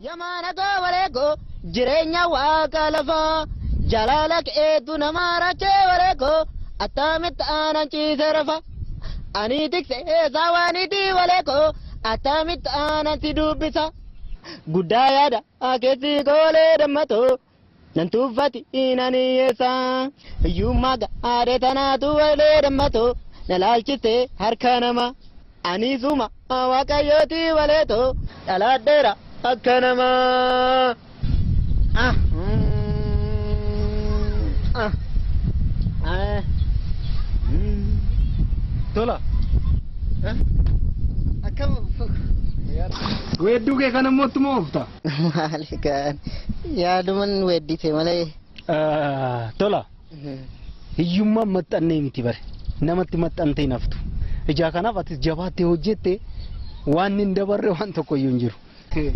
Yamaana koo jireenya waaqa lafaa jalaala keetu nama rachee waleekoo attamitti aanan ciise rafa ani tiksee saawwaniiti waleekoo attamitti aanan si dubbisa guddaa yaada keessi koolee dammatoo nan tuuffati nan hiyyeessa hiyyummaa gaadhe tanaatu walee dammatoo na laalchiste harka nama ani suma waaqayyooti waleetoo dhalaadheera akka namaa. Ah. Ah. Ah. Tola. Akkam. Weedduu kee kana immoo ittuma oofta. Maali kan yaaduman weeddise malee. Tola. Hiyyummaan maxxannee miti bare. Namatti maxxantee hin haftu. Ijaa kanaaf atis jabaattee hojjette waan hin dabarre waan tokko iyyuu hin jiru.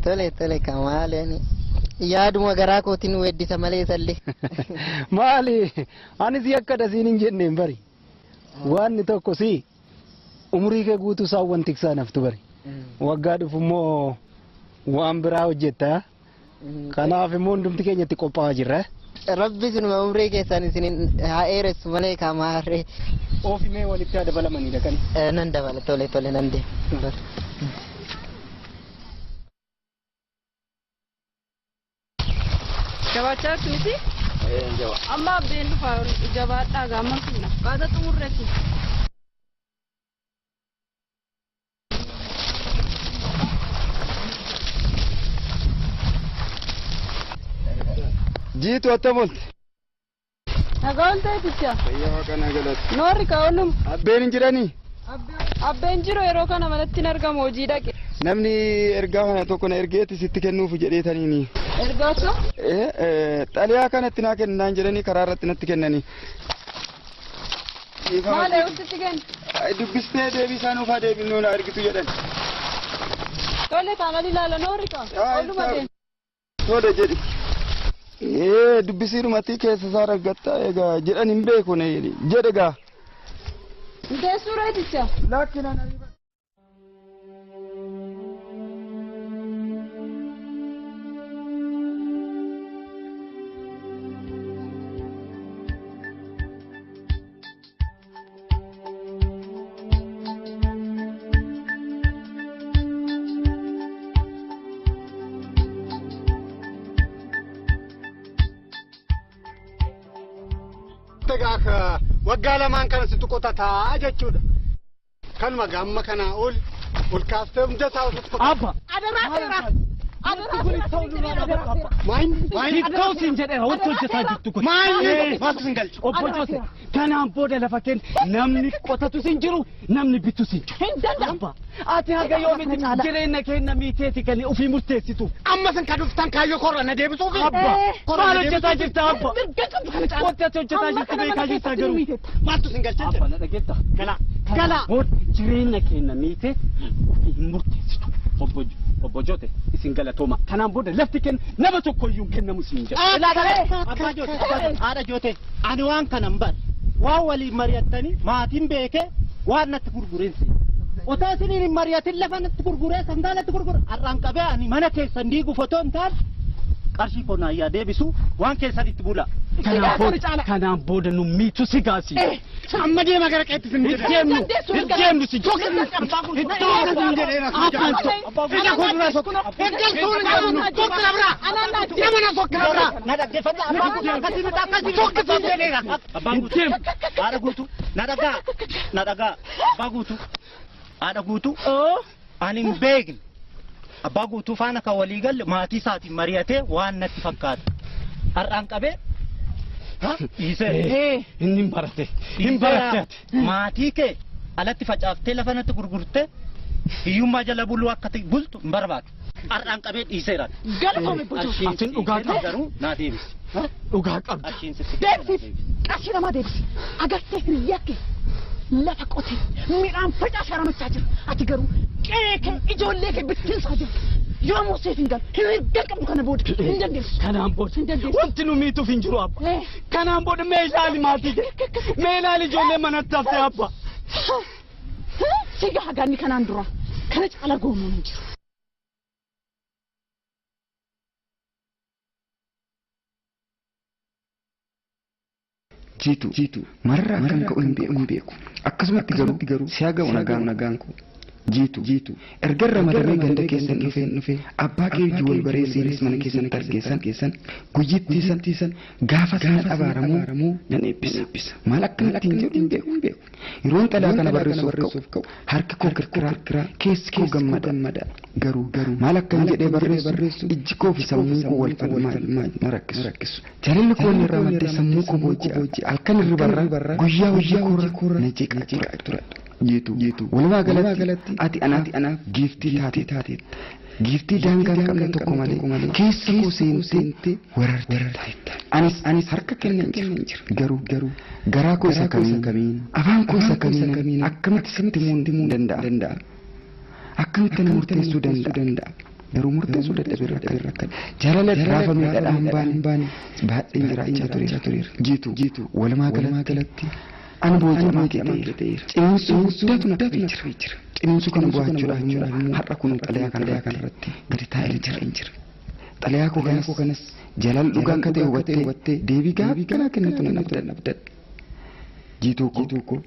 Tole tole kan maali yaaduma garaa kootiin weeddisa malee sallee. Maali anis yakka dasiin hin jenneen bari. Waanni tokko si umurii kee guutuu saawwan tiksaa naftu bari. Waggaa dhufu immoo waan biraa hojjetta. Kanaaf immoo hundumti keenya itti qophaa'aa jirra. Rabbi sinuma umrii keessan isin haa dheeressu malee kamaarree. Oofimee walitti haa dabalamanidha kan. Nan dabala tole tole nan deema. Gabaachaa jirtu miti? Amma abbeen dhufaa jabaadhaa gaamma finna. Qaata xumurreetti. Jiitu attam oolte? Nagaa ooltee tichaa? Fayyaa waaqaa naa galata. Noorri ka oolum. Abbeen hin jiranii? Abbeen jiru yeroo kana manatti hin argamu hojii dhaqe. Namni ergaa kana tokko na ergeetti sitti kennuuf jedheetaniini. Ergaa akka? Xaliyaa kanatti naa kennaan jedhanii karaa irratti natti kennanii. Maal eewwatti kennu? Dubbistee deebii isaa nuuf haa deebinuu na argitu jedhan. Tole kaanal ilaala noorri ka. Ooluma deema. Tole jedhi. Dubbisiidhumatti keessa isaa argatta egaa jedhan hin beeku jedhe gaa. Teessuu reeticha. Lakkinaan ariifa. Waggaa lamaan kana sitti qotataa jechuudha. Kanuma gamma kanaa ol ol kaaftee hunda isaa ofitti qotata. Abba! Adaraa seera! Adaraa seera! Maayini ta'u siin jedheera wanti hojjetaa jirtu kun. Maayini maaltu sin galcha? Obbo Jose kanaan booda lafa keenya namni qotatu sin jiru namni bitu sin jiru. Hin danda'amu. Ati haga yoomitti jireenya keenya miiteeti kan ofii murteessitu. Amma sin kan dhuftan kaayyoo korra na deebisuufi. Abba maal hojjetaa jirta abba? Mirga qabdu kana caala. Wanti ati hojjetaa jirtu beekaa jirta garuu. Maaltu sin galcha? Abba na dhageetta. Galaa. Galaa. Jireenya keenya miiteeti ofii hin murteessitu. Obbo Jote isin galatooma. Kanaan booda lafti kenna nama tokko iyyuu hin kennamu siin jedha. Abbaa Joote, haadha Joote, ani waan kana hin barre. Waan waliin mari'attanii maatiin beekee waan natti gurgureensi. Otoo isiniin hin mari'atin lafa natti gurguree sandaa natti gurgure har'aan qabee ani mana keessan diiguuf otoo hin taane qarshii koo naayyaa deebisu waan keessan itti bula. Kanaan booda nu miitu si gaasi. Amma deema gara qeetti sin jedhe. Hin deemnu si Tokko sin jedheera. Ija koo duraa sokka. Eeggaltuu hin qabnu. Tokko na biraa. Nama na sokka na biraa. Na dhaggeeffadha abbaa guutuu akkasii miti akkasii. Tokko sin jedheera. Abbaa guutuu haadha guutuu na dhagaa na dhagaa abbaa guutuu haadha guutuu ani hin beekne abbaa guutuu faana kan walii galle maatii isaatiin mari'atee waan natti fakkaata. Har'aan qabee dhiisee. Inni hin barate. Hin baratte ati. Maatii kee alatti facaaftee lafa natti gurgurtee hiyyummaa jala buluu akka bultu hin barbaadu. Har'aan qabee dhiiseera. Galatoome Bojoo. Atin dhugaa qabda. Garuu naa deebisi. Dhugaa qabda. Qarshiin sitti Deebisi. Qarshii namaa deebisi. Agartee hiriyaa kee lafa qotee midhaan facaasee haramachaa jira. Ati garuu qe'ee kee ijoollee kee bittinsaa jirta. Yoomuu siif hin galu. Hin qabdu kana booda hin dandeessu. Kanaan booda Hin dandeessu. wanti nu miituuf hin jiru abba. Kanaan booda mee ilaali maatii kee. Mee ilaali ijoollee manatti haftee abba. Sigaa hagaanni kanaan dura kana caala goomuun hin jiru. Jiitu marra akkan ka'u hin beeku. Akkasumatti garuu si'a ga'u nagaan koo. Jiitu erga ramadamee ganda keessan dhufee abbaa kee wajjin wal baree siinis mana keessatti argeessan guyyittii san gaafa sana abaaramuu nan eebbisa. Maal akkanatti hin jedhu hin beeku. Yeroon xalaa kana barreessuuf ka'u harki koo kirkiraa keessi koo gammada garuu maal akkan jedhee barreessu ijji koo fi sammuun koo wal falmaa na rakkisu. Jaalalli koo inni irraa maddee sammuu koo booji'a halkan irribarraa guyyaa hojii koorra na jeeqaa tura. Jiitu walumaa galatti ati anaaf giiftii taate giiftii daangaa hin qabne tokko malee keessa koo seentee wararteetta. Anis harka kenneen jira garuu garaa koo isa kamiin afaan koo isa kamiin akkamitti sitti himuu danda'a akkamitti na murteessuu danda'a garuu murteessuu dadhabee rakkadhe jaalala raafamee dhadhaan baane baadheen jiraachaa tureera. Jiitu walumaa galatti. Ani booji'amaa kee ta'eera. Ciniinsuu guddaatu na qabee jira. Ciniinsuu kana bo'achuudhaaf immoo har'a kun xalayaa kanarratti gadi taa'ee jira. Xalayaa koo kanas jaalala dhugaa akka ta'e hubattee deebii gaarii kanaa kennitu nan abdadha. Jiituu koo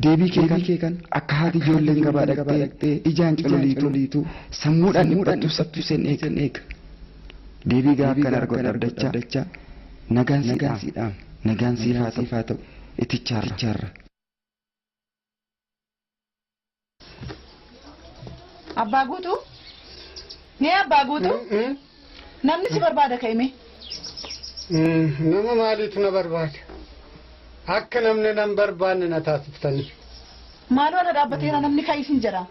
deebii kee kan akka haati ijoolleen gabaa dhaqxee ijaan cololiitu sammuudhaan dhiphattu sattu seen eega. Deebii gaarii kana argadhu abdachaa nagaan siidhaam nagaan siif haa ta'u. Itichaarra. Abbaa guutuu? Mee abbaa guutuu? Namni si barbaada ka'ime? Nama maaliitu na barbaada? Akka namni nan barbaanne na taasiftanii. Maaloo irra dhaabbateera namni ka'isin jedha.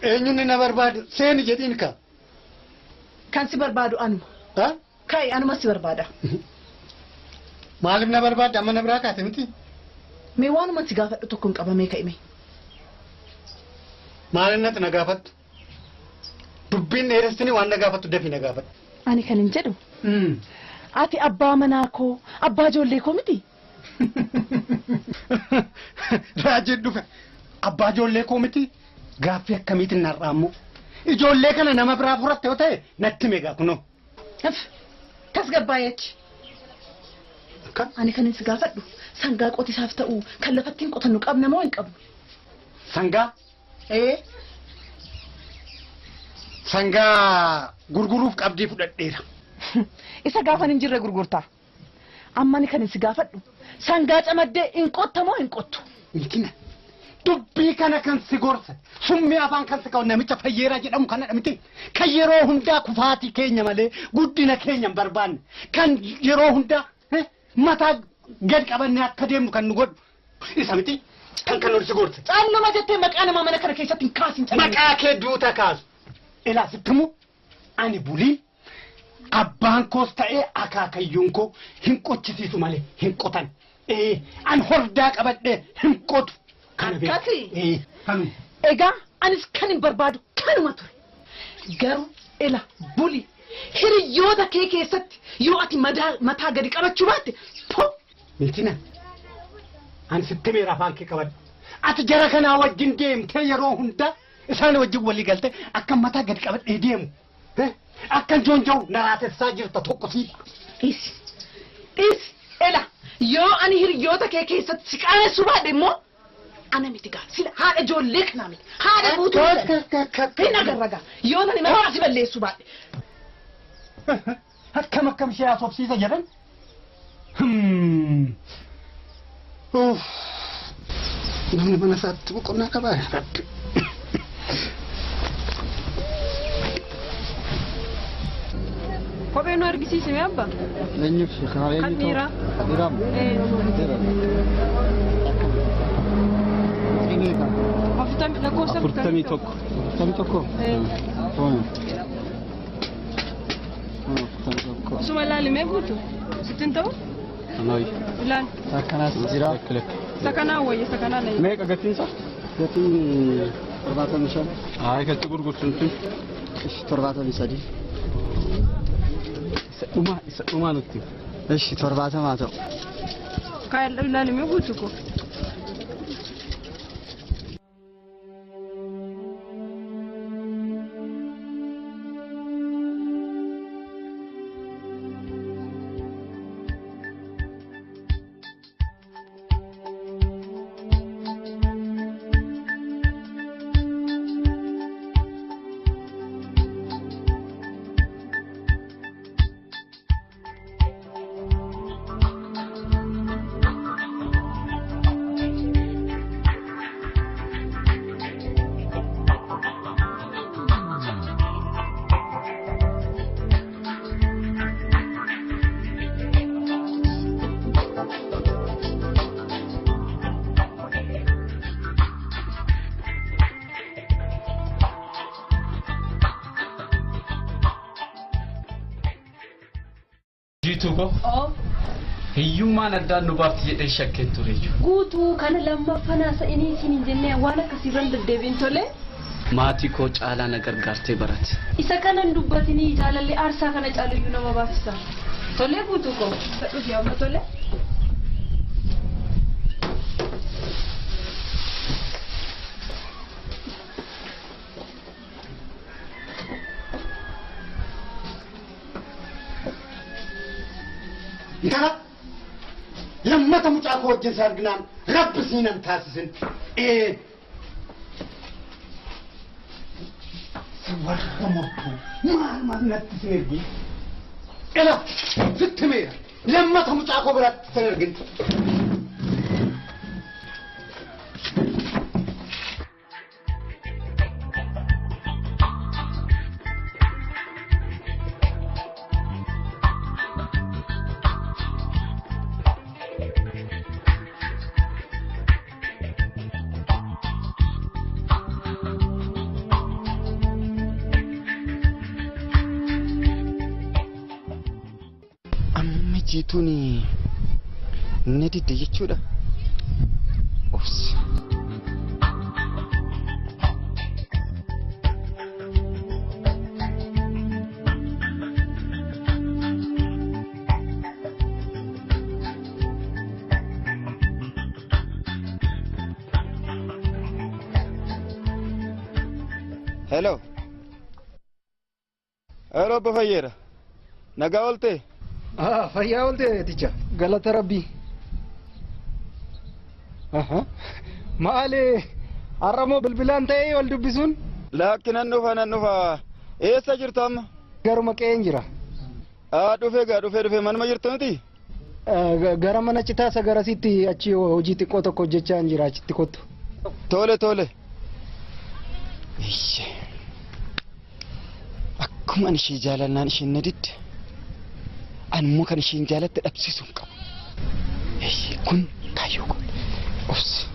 Eenyuun na barbaadu? Seeni jedhiin ka. Kan si barbaadu anuma. Kai anuma si barbaada. Maaliif na barbaadda? Amma na biraa kaate miti? Mee waanuma si gaafadhu tokko hin qabamee ka'ime. Maaliin na gaafattu? Dubbiin dheeressini waan na gaafattu dafii na gaafattu. Ani kan hin jedhu. Ati abbaa manaa koo, abbaa ijoollee koo miti? Raajiin dhufe. Abbaa ijoollee koo miti? Gaaffii akkamiitiin narraa ammoo? Ijoollee kana nama biraa furatte yoo ta'e natti meeqa kunoo? Tasgabbaayechi. Ani kan si gaafadhu sangaa qotisaaf ta'u kan lafatti hin qotannu qabna moo hin qabnu? Sangaa? Ee. Sangaa gurguruuf qabdii fudhadheera. Isa gaafan hin jirre gurgurtaa. Amma ani kan si gaafadhu sangaa camaddee hin qotta moo hin qottu? Milkina. Dubbii kana kan si gorsa summii afaan kan si qabu namicha Fayyeeraa jedhamu kana miti kan yeroo hundaa kufaatii keenya malee guddina keenya hin barbaanne kan yeroo hundaa mataa gad qabannee akka deemnu kan nu godhu isa miti kan kan ol si gorsa. Caaluma jettee maqaa namaa mana kana keessatti hin kaasin caaluma. Maqaa kee duuta kaasu. Ilaa sittimu ani bulii abbaan koos ta'ee akaakayyuun koo hin qochisiisu malee hin qotan. An hordaa qabadhee hin qotu. Akkasi. Egaa anis kan hin barbaadu kanuma ture. Garuu ila buli hiriyoota kee keessatti yoo ati mataa gadi qabachuu baatte po. Milkina ani sitti meera afaan kee qabadhu. Ati jara kanaa wajjin deemtee yeroo hundaa isaan wajjin walii galtee akka mataa gadi qabadhee deemu. Akka joonja'u na raatessaa jirta tokko sii. Dhiisi. Dhiisi. Ila yoo ani hiriyoota kee keessatti si qaanessuu baadhe immoo ana miti gaa sila haadha ijoollee kanaa miti haadha guutuu hin agarra gaa yoo nani maqaa si balleessuu baadhe. Akkam akkam ishee haasofsiisa jedhan. Namni mana isaatti boqonnaa qabaa rabbi. Kophee nu argisiisi mee abbaa? Eenyuuf kana eenyu Kan dhiiraa. Kan dhiiraa moo? Dhiiraa. Lakkoofsa 41. 41? Ee. Suma ilaali mee guutu? Sitti hin ta'u? Anoyi. Ilaali. Sakkanaas jira. Sakkanaa wayya sakkanaa na Meeqa gatiin isaa? Gatiin 75. Haa gatti gurgurtu nuti. 73. Isa dhumaa nutti. Ishi 70 haa ta'u. Kaayal ilaali mee guutu ko? Jiituu koo. Hiyyummaan addaan nu baafti jedhee shakkeen ture jechuudha. Guutuu kana lammaffaa naasa'inii isin hin jennee waan akkasiirran deddeebiin tole. Maatii koo caalaa na gargaartee barate. Isa kanan dubbatinii jaalallee aarsaa kana caalayyuu nama baafisa. Tolee guutuu koo. Dhufi amma tole. Intala lammata mucaa koo wajjin si arginaan rabbi siinan taasisin. Si warra mortuu maal maal natti sin ergi? Ela sitti meera lammata mucaa koo biratti sin ergin. Amma jiituun na didde jechuudha. Obsi. Hello. Hello, Obbo Fayyeera. Nagaa ooltee? Fayyaa oolte ticha. Galata Rabbii. Maali har'a moo bilbilaan ta'ee wal dubbisuun? Lakki nan dhufa nan dhufa. Eessa jirtu amma? Garuma qe'een jira. Dhufee gaa dhufee dhufee manuma jirtu miti? Gara mana citaasa garasitti achi hojii xiqqoo tokko hojjechaa hin jira achitti kottu. Tole tole. Akkuma ani ishee jaalannaan isheen na didde. Ani immoo kan isheen jaalatte dhabsiisuu hin qabu. Kun kaayyoo koo. Obsi.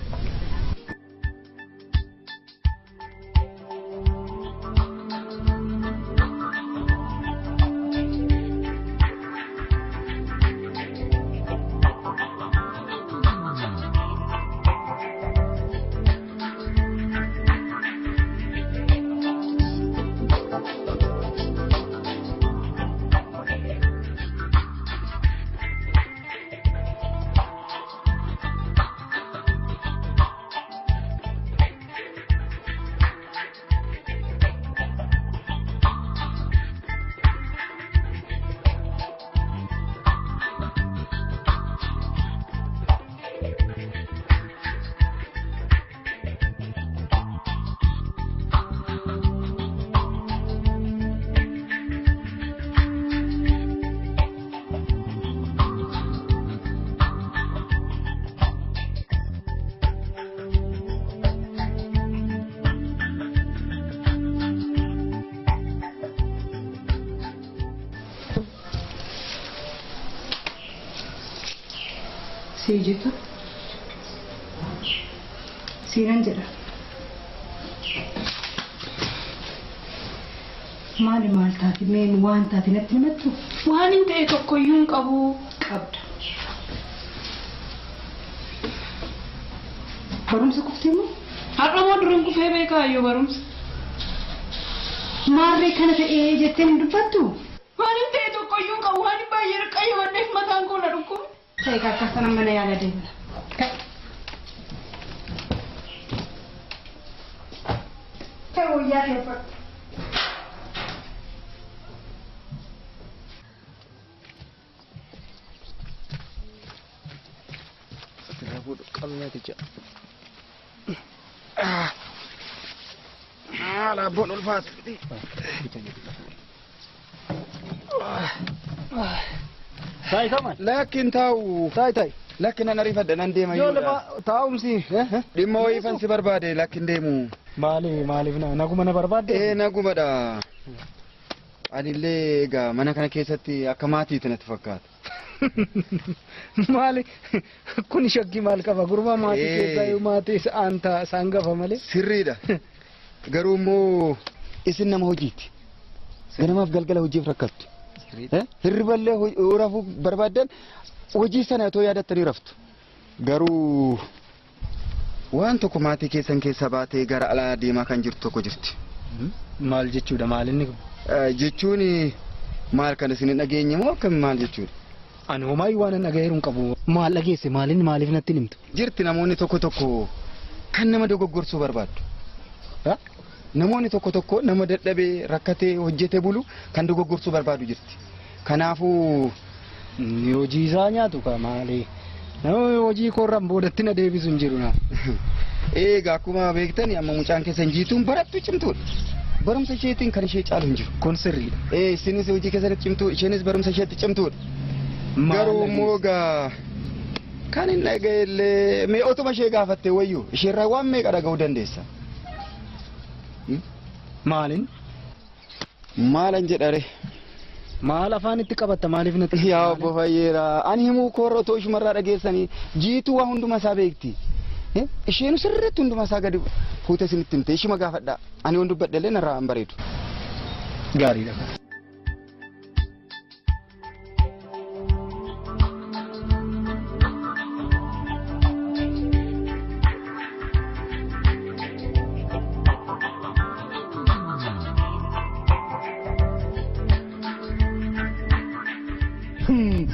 Siijitu siinan jedha. Maali maal taate meen waan taate natti himattu? Waan hin ta'e tokkoyyuu hin qabu. Qabda. Barumsa kuftee moo? Har'a moo durin kufee beekaa yoo barumsa? Maarree kana ta'ee jettee hin dubbattu? Waan hin ta'e tokkoyyuu hin qabu. Waan hin baay'ee qayyabadheef mataan koo na dhukkube. Ta'e kakkaasana mana yaala deemna. Ta'e wayyaa kee uffadhu. Laabboon ulfaatu. Taayi kaman. Lakkin taa'u. Taayi taayi. Lakkin nan ariifadha nan deema Yoo lafa taa'umsi. Dhimma wayiifan si barbaade lakkin deemu. Maali maaliif naguma na barbaadde? Ee nagumadha. Anillee egaa mana kana keessatti akka maatiitti natti fakkaata. Maali kun shakkii maal qaba gurbaa maatii keessaa yoo maatii isaan ta'a isaan gafa malee. Sirriidha. Garuu immoo isin nama hojiiti. Ganamaaf galgala hojiif rakkattu. Hirriballee yoo rafuu barbaaddan hojii sana otoo yaadattanii raftu. Garuu waan tokko maatii keessan keessa baatee gara alaa deemaa kan jirtu tokko jirti. Maal jechuudha maal inni kun? Jechuun maal kan isin hin dhageenye moo akkam maal jechuudha? Ani homaayyuu waan hin dhagaheeru hin qabu. Maal dhageesse maal inni maaliif natti himtu? Jirti namoonni tokko tokko kan nama dogoggorsuu barbaadu. Namoonni tokko tokko nama dadhabee rakkatee hojjetee bulu kan dogoggorsuu barbaadu jirti. Kanaafuu Inni hojii isaa nyaatu ka maali? Nama hojii koorraan boodatti na deebisu hin jiru na. Egaa akkuma beektan amma mucaan keessan Jiituun barattuu cimtuudha. Barumsa isheetiin kan ishee caalu hin jiru. Kun sirriidha. Isinis hojii keessanitti cimtuu isheenis barumsa isheetti cimtuudha. Garuu immoo egaa kan hin dhaga'ellee mee otuma ishee gaafatte wayyuu isheerraa waan meeqa dhaga'uu dandeessa? Maaliin? Maalan jedhare? Maal afaan itti qabatta maaliif natti? Yaa obbo Fayyeeraa ani himuu koorra otoo ishumarraa dhageessanii Jiituu waa hunduma isaa beekti. Isheen sirriitti hunduma isaa gadi fuute isinitti himte ishuma gaafadhaa. Ani waan dubbadhe narraa hin bareedu. Gaariidha.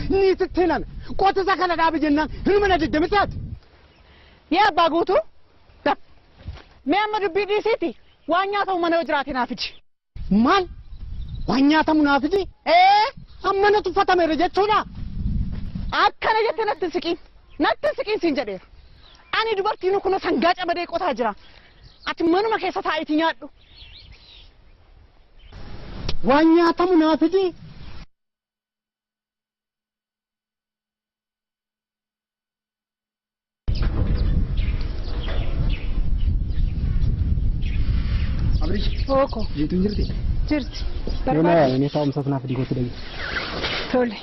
Niititti nana qotisa kana dhaabi jennaan hirma na diddamisaati. Yaa abbaa guutuu mee amma dubbii dhiisiiti waan nyaatamu mana yoo jiraate naaf iji. Maal waan nyaatamu naaf iji? Ee amma na tuffatameera jechuudha. Akkana jette natti hin siqiin natti hin siqiin siin jedheera. Ani dubartiin kun sangaa camadee qotaa jira. Ati manuma keessa taa'iiti nyaadhu. Waan nyaatamu naaf iji? Ooko. Jiituun jirti? Jirti. Barbaade. Taa'umsaaf naaf dikootti dhagi. Tole.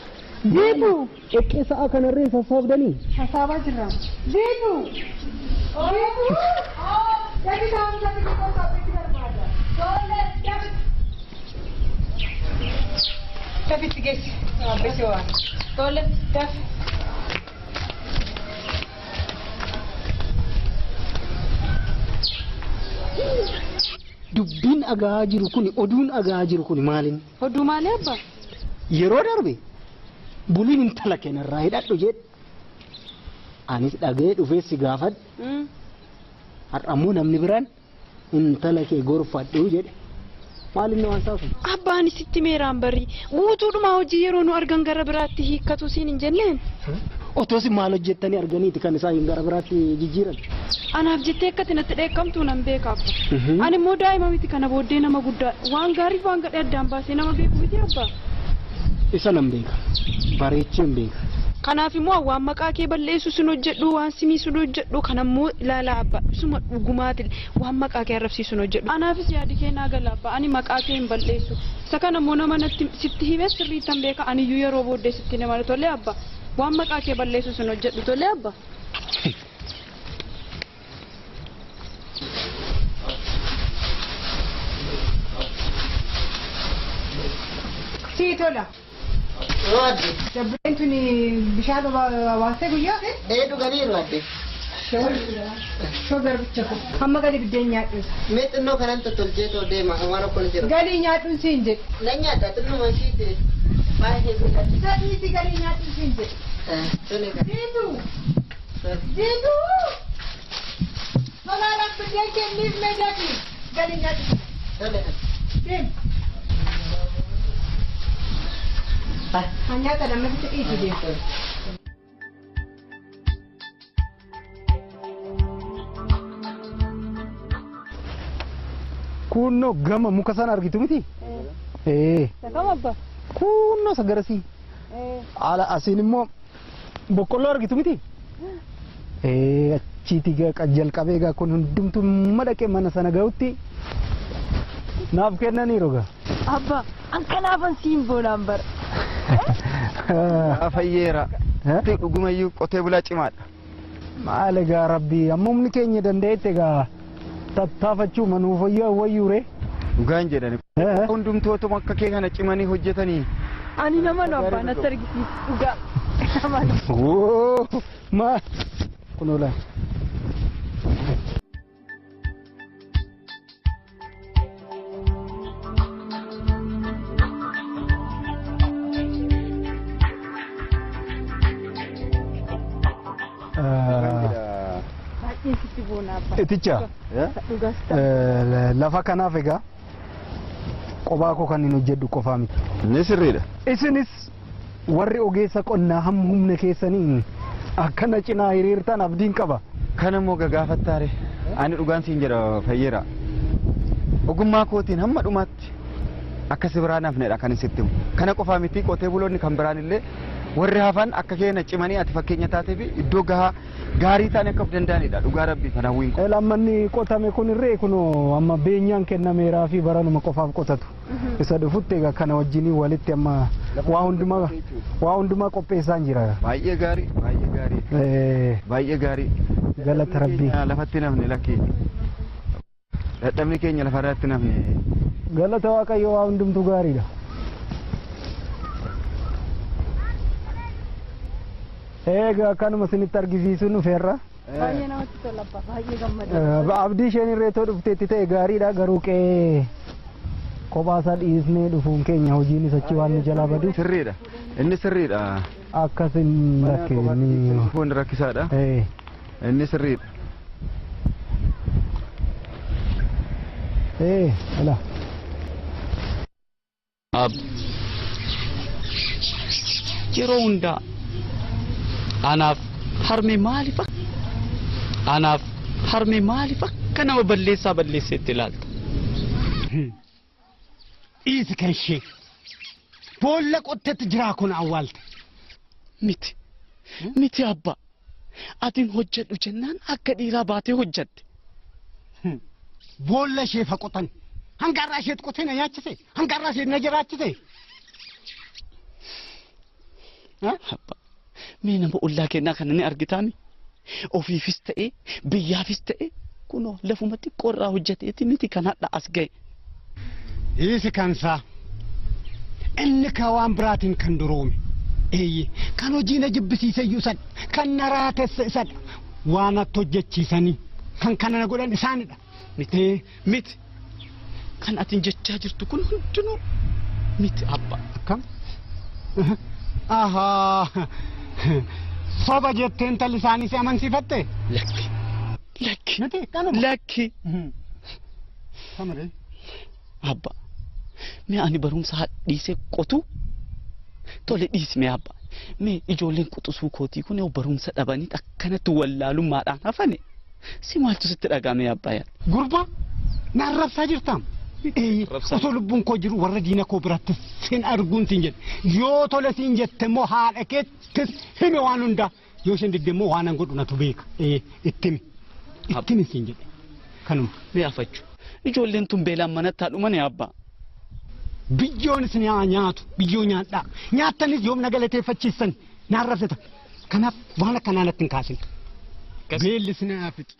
Jiitu. Dhoqqee sa'a kanarree sassaabdanii? Sassaabaa jirra. Jiitu. Jiitu. Gadi taa'umsaaf dikootti barbaada. Tole. Dafitti geessi. Abbisi waan. Tole. Dafi. Dubbiin dhagaa jiru kuni oduun dhagaa jiru kuni maaliin? Oduu maali abbaa? Yeroo darbe buliin intala keenyarraa hidhadhu jedhe. Anis dhagee dhufee si gaafadhe. Har'ammoo namni biraan intala kee gorfadhu jedhe. Maaliin waan saafu? Abbaan sitti meeraan barri guutuudhuma hojii yeroo nu argan gara biraatti hiikkatu siin hin jenneen. Otoo si maal hojjettanii arganiiti kan isaan gara biraatti jijjiiran. Anaaf jettee akkati natti dheekkamtu nan beeka abba. Ani immoo daa'ima miti kana booddee nama guddaa waan gaariif waan gadhee addaan baasee nama beeku miti abba. Isa nan beeka. Bareechee hin beeka. Kanaaf immoo waan maqaa kee balleessu sun hojjedhu waan simii sun hojjedhu kanammoo ilaalaa abba isuma dhugumaati waan maqaa kee arrabsiisu sun hojjedhu. Anaafis yaadi kee naa gala abba ani maqaa kee hin balleessu. Isa kana immoo nama natti sitti hime sirriittan beeka aniyyuu yeroo booddee sitti nama tole abba waan maqaa kee balleessu sun hojjedhu tole abba. Sii tola. Jabbeen tuni bishaan baasee guyyaa? Ee dhuganiiru adde. Shoo garbicha ko. Hamma gadi biddeen nyaadhu. Mee xinnoo kanan tottolchee too deema waan okkon jiru. Galii nyaadhuun siin jedhe. Nan nyaadha xinnuma ishiiti baay'ee guddaa. Sadiiti galii nyaadhuun siin jedhe. Tole kan. Jiitu. Jiitu. Tolaadhaan biddeen kenniif mee dhaqi. Galii nyaadhu. Tole kan. Deem. Nyaata lamatti dhiisi deemtu. Kunnoo gama muka sana argitu miti? Ee. Kam abba? Kunnoo isa garasii. Ala asiin immoo boqqolloo argitu miti? Ee achiiti jalqabee egaa kun hundumtuu madaqee mana sana ga'utti naaf kennaniiru gaa. Abba an kanaafan siin boonaan bara. Fayyeera. Dhugumayyuu qotee bulaa cimaadha. Maal egaa rabbii amma humni keenya danda'etti egaa tattaafachuu manuuf wayyuure. Dhugaan jedhani. Hundumtootuma akka kee kana cimanii hojjetanii Ani nama nu abbaa natti argisiisu dhugaa. Woo! Maal? Kunoo laal. Baay'ee sitti boona abbaa. Iticha. Dhugaas Lafa kanaaf egaa qophaa koo kan hin hojjedhu qofaa miti. Inni sirriidha. Isinis warri ogeessa qonnaa hamma humna keessanii akkana cinaa hiriirtan abdiin qaba. Kana immoo gagaafattaare ani dhugaan siin jedha Fayyeera. Ogummaa kootiin hamma dhumaatti akka si biraan hafnedha kan sitti himu. Kana qofaa miti qotee buloonni kan biraan illee warri hafan akka keenya cimanii ati fakkeenya taatee fi iddoo gahaa gaarii ta'an akka of danda'anidha dhugaa rabbii kan hawwiin Lammanni manni qotame kun irree kunoo amma beenyaan kennameeraa fi baranuma qofaaf qotatu. Isa dhufutti egaa kana wajjin walitti amma waa hundumaa qopheessaan jira. Baay'ee gaarii baay'ee gaarii. Baay'ee gaarii. Galata rabbii. Lafatti nafne lakki. Dadhabni keenya lafarratti nafne. Galata Waaqayyoo waa hundumtuu gaariidha. Egaa akkanuma isinitti argisiisuun dhufeerra. Baay'ee namatti tola abbaa baay'ee gammada. Abdii isheen irreetoo dhufteetti ta'e gaariidha garuu qe'ee kophaasaa dhiisnee dhufuun keenya hojiin isa achi waan nu jalaa badu. Sirriidha. Inni sirriidha. Akkas hin lakke inni. Kun rakkisaadha. Inni sirriidha. Ala. Ab. Yeroo hundaa anaaf harmee maaliif anaaf harmee maaliif akka nama balleessaa balleesseetti ilaalta? Dhiisi kan ishee boolla qottetti jiraa kun awwaalte. Miti miti abbaa atiin hojjedhu jennaan akka dhiiraa baatee hojjette. Boolla ishee fa qotan hangarraa isheetu qotee na nyaachise hangarraa ishee na jiraachise. Abbaa mee nama ollaa kennaa kana ni argitaami? Ofiifis ta'e biyyaafis ta'e kunoo lafuma xiqqoorraa hojjeteeti miti kan hadha as ga'e. Dhiisi kansaa inni ka waan biraatiin kan duroome eeyye kan hojii na jibbisiise iyyuu isadha kan na raatesse isadha waan natti hojjechiisanii kan kana na godhan isaanidha. Miti miti kan atin jechaa jirtu kun hundinuu miti abbaa. Akkam? Ahaa soba jettee intalli isaanii si amansiifatte? Lakki lakki miti kanuma. Lakki. Kamaree. Abbaa mee ani barumsa dhiisee qotu tole dhiisi mee abbaa mee ijoolleen quxisuu kootii kun barumsa dhabanii akkanatti wallaalummaadhaan hafane si maaltu sitti dhaga'ame abbaa yaa. Gurbaa na arrabsaa jirtaam. Osoo lubbuun koo jiru warra diina koo biratti sin arguun siin jedhe yoo tole siin jette immoo haadha keettis hime waan hundaa yoo isheen didde immoo waan an godhu natu beeka itti himi itti himi siin jedhe kanuma. Mee afachuu ijoolleen tun beelaan manatti haadhumani abbaa. Biyyoon isin haa nyaatu biyyoo nyaadhaa nyaattanis yoom na galateeffachiistan na arrabsita kanaaf waan akkanaa natti hin kaasin. Beelli isin haa fixu.